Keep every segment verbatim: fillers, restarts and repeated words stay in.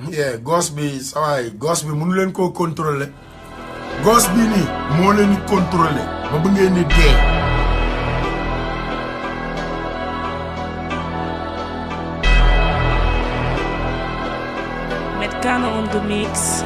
Yeah, gos bi, sa waay, gos bi mënu leen koo contrôler. Gos bi nii moo leen di contrôler ba bu ngeen di dee. Met Kano on the mix.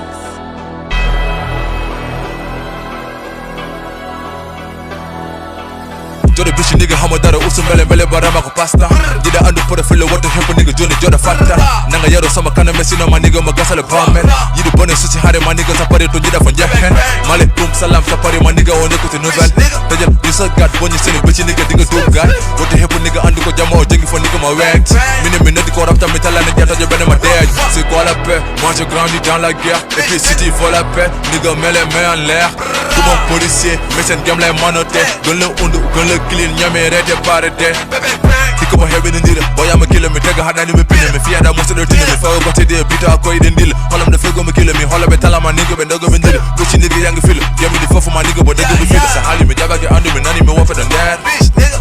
Jodo bishi nigga hamo dara usu mbele mbele barama ko pasta. Jida andu pore fele wata hempo nigga joni jodo fatta. Nanga yaro sama kana messi no ma nigga ma gasale bamen. Yidu bone susi hare ma nigga sapare to jida fo jehen. Male tum salam sapare ma nigga on écoute nouvelle. Dajal bisa gat boni sene bishi nigga dinga dum gat. Wata hempo nigga andu ko jama o jengi fo nigga ma wet. Mine minute ko rapta mitala ne jata jo bene ma dead. C'est quoi la paix? Moi je grandis dans la guerre. Et puis si tu veux la paix, nigga mets les mains en l'air. Kuma policier, mesen gem lay manote. Gën la undu, gën la clean, ñame rete parete. Iko ba heɓe no ndira, boyama kilo mi tega haɗani mi pine mi fiyada musuɗo tine mi fawa gote de bita koyɗe ndila. Holam ɗo fego mi kilo mi hola ɓe talama nigo ɓe dogo mi ndira. Goci nirga yangi filo, gemi ɗi fofu ma nigo bo dego mi filo. Sa hali mi jaɓake andu mi nani mi wofe ɗo nder.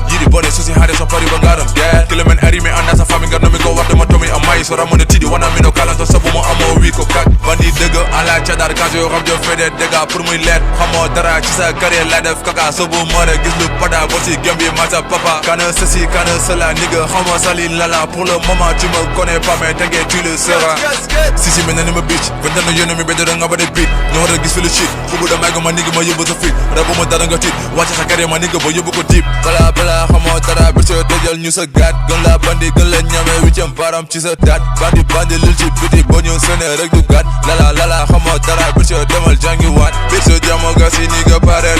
Yiɗi bone susi hare so pari ba ngaram ger. Kilo men ari mi anda sa fami ngar nomi ko warde mo tomi amai so ramone tiɗi wana mino kalanto sabu mo amo wi ko kak. Bandi dego ala cadar quand je rentre je fais des dégâts pour muy leer. Xamoo dara ci sa carrière la def kaka sobu mara gis lu pada bo si gem bi ma sa papa. Kana ceci kana cela nigga xamoo sali lala pour le moment tu me connais pas mais t'inquiète tu le seras. Si si mel na ni ma bitch vingt ans yéen mi bedoro nga ba de beat. Ñoo war a gis fi le shit. Kubu da may ma nigga ma yóbbu sa fit. Rabu ma dara nga tit. Wàcce sa carrière ma nigga ba yóbbu ko deep. Bala bala xamoo dara bitch dajal ñu sa gaat. Gën la bandi gën la ñame huitième baram ci sa daat. Bandi bandi lil ci biti ba ñu sene rek du gaat. Lala lala xamoo dara bitch demal jàngi waat. Bitch jamo ga si nigga pare